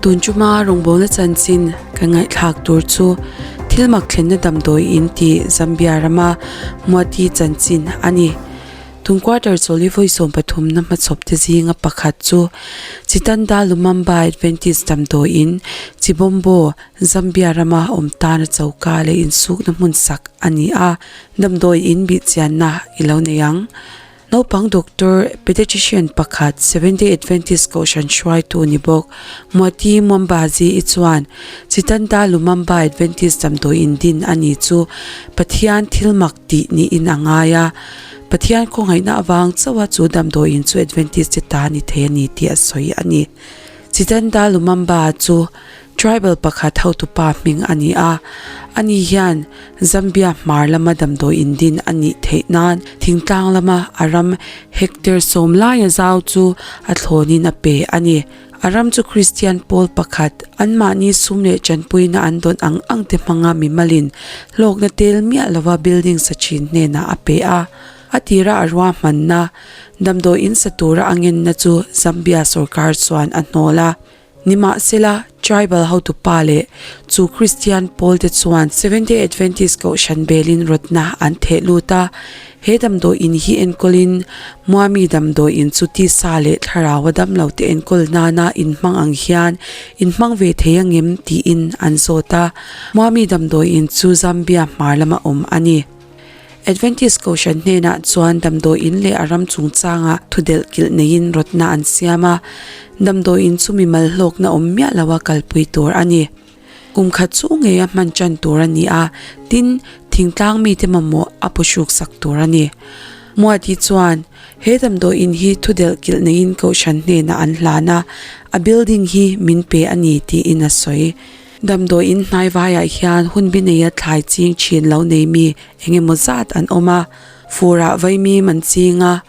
Tun chuma rawngbawlna chanchin kan ngaihthlak tur chu thil mak thlenna damdawi in tih Zambia rama Muati chanchin a ni. Tun quarter chawlhi vawi 13 na hmachhawp te zinga pakhat chu Chitanda Lumumba Adventist damdawi in Chibombo, Zambia rama awm tana choka leh insukna hmun sak a ni a, damdawi in bihchianna i lo nei ang. Naupang doctor, pediatrician pakhat, Seventh-day Adventist Kohhran hruaitu ni bawk, Muati Mwambazi-i chuan Chitanda Lumumba Adventist damdawi in din a ni chu Pathian thil mak tih niin a ngai a. Pathian khawngaihna avang chauha chu damdawi in chu Adventist te ta ni thei a ni tih a sawi a ni. Chitanda Lumumba chu Tribal pakhat hotupa hming a ni a, ani hian Zambia hmar lama damdawi in din a nih theih nan thingtlang lama a ram hectare sawm laia zau chu a thlawnin a pe a ni. A ram chu Kristian pawl pakhat, anmahni sum leh tanpuina an dawn ang ang te hmanga mimalin hlawkna tel miah lova building sa thin hnenah a pe a. A tira a ruahmanna damdawi in sa tura a ngenna chu Zambia sorkar chuan a hnawl a. Nimahsela, tribal hotupa leh chu Kristian pawlte chuan Seventh-day Adventist Kohhran belin rawtna an theh lut a. He damdawi in hi enkawlin Muami damdawi in chu tisa leh thlaraua damlote enkawl nana inhmang ang hian inhmang ve thei angem tiin an zawt a. Muami damdawi in chu Zambia hmar lama awm a ni. Adventist Kohhran hnenah chuan damdawi in leh a ram chungchanga thudelh kilh neiin rawtna an siam a, damdawi in chu mimal hlawkna awm miah loa kalpui tur a ni. Kum khat chu ngei a hman tan tur a ni a, tin, thingtlang mite mamawh a puhruk sak tur a ni. Muati chuan he damdawi in hi thudelh kilh neiin Kohhran hnenah an hlan a, a building hi min pe a ni tiin a sawi. Damdawi in hnai vaiah hian hun bi neia thlai ching thin lo nei mi eng emaw zat an awm a, furah vaimim an ching a,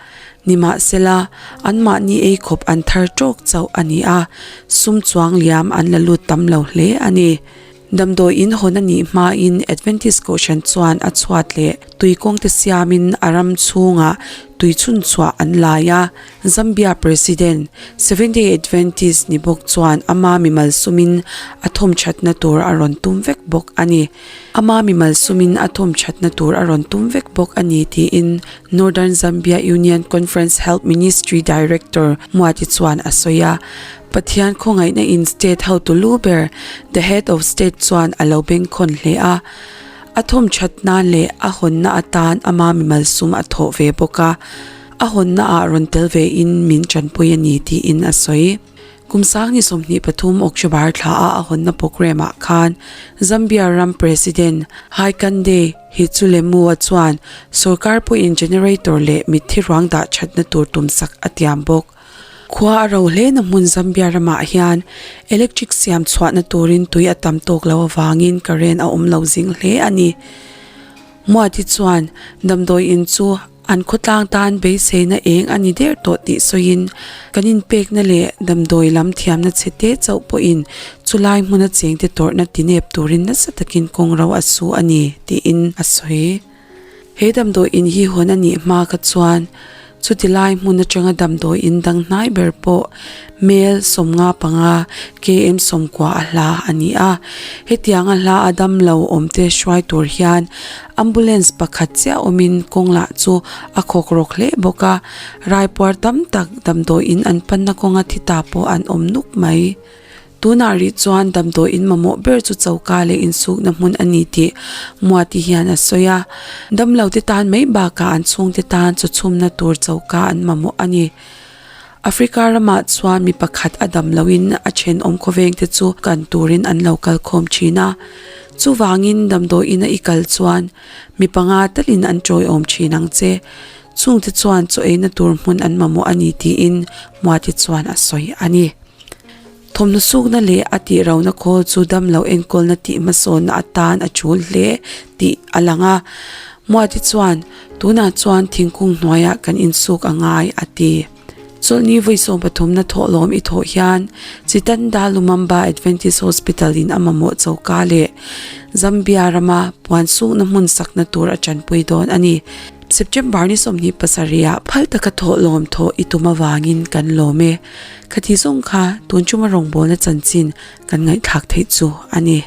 nimahsela anmahni ei khawp an thar tawk chauh a ni a, sum chuang liam an la lut tam lo hle a ni. Damdawi in hawn a nih hmain Adventist Kohhran chuan a chhuat leh tui kawngte siamin a ram chhungah tui chhun chhuah an lai a, Zambia President, Seventh-day Adventist ni bawk chuan ama mimal sumin a thawm thatna tur a rawn tum vek bawk a ni. Ama mimal sumin a thawm thatna tur a rawn tum vek bawk a ni tiin Northern Zambia Union Conference Health Ministry Director Muati chuan a sawi a. Pathian khawngaihna in state hotu lu ber, the head of state chuan a lo bengkhawn hle a. A thawm that nan leh a hawnna atan ama mimal sum a thawh ve bawk a. A hawnna ah rawn tel ve in min tanpui a ni tiin a sawi. Kum sang ni 23 October thla a a hawnna programme ah khan Zambia ram President Hakainde Hichilema chuan sorkar pawhin generator leh mitthi ruang dah thatna tur tumsak a tiam bawk. Khua a ro hle na hmun Zambia ramah hian electric siam chhuahna turin tui a tam tawk lo avangin current a awm lo zing hle a ni. Muati chuan damdawi in chu an khawtlang tan beiseina eng a ni der tawh tih sawiin kan inpekna leh damdawi lam thiamna chhe te chauh pawhin chulai hmuna chengte tawrhna tinep turin nasa takin kawng ro a su a ni tiin a sawi. He damdawi in hi hawn a nih hma kha chuan Chuti lai hmun atanga damdawi in dang hnai ber pawh mel 55 km 90 a hla a ni a. Hetianga hla a damlo awmte hruai tur hian ambulance pakhat chiah awmin kawng lah chu a khawk rawk hle bawk a, raipuar tam tak damdawi in an panna kawnga thi ta pawh an awm nuk mai. Tunah rih chuan damdawi in mamawh ber chu choka leh insukna hmun a ni tih Muati hian a sawi a. Damlote tan mai bakah an chhungte tan chaw chhumna tur choka an mamawh a ni. Africa ramah chuan mi pakhat a dam loin a thenawm khawvengte chu kan turin an lo kal khawm thin a. Chuvangin damdawi ina i kal chuan mi panga talin an tawiawm thin ang che. Chungte chuan chaw eina tur hmun an mamawh a ni tiin Muati chuan a sawi a ni. Thawmhnaw sukna leh a tih rona khawl chu damlo enkawlna tih hmasawnna atan a tul hle tih a lang a. Muati chuan, Tunah chuan thingkung hnuaiah kan insuk a ngai, a ti. Chawlhni vawi 13 na thawhlawm i thawh hian Chitanda Lumumba Adventist Hospital in a mamawh choka leh Zambia rama puan sukna hmun sakna tur a tanpui dawn a ni. September ni 27 ah phal taka thawh lawm thawh i tum avangin kan lawm e. Khati zawng kha tun chuma rawngbawlna chanchin kan ngaihthlak theih chu a ni.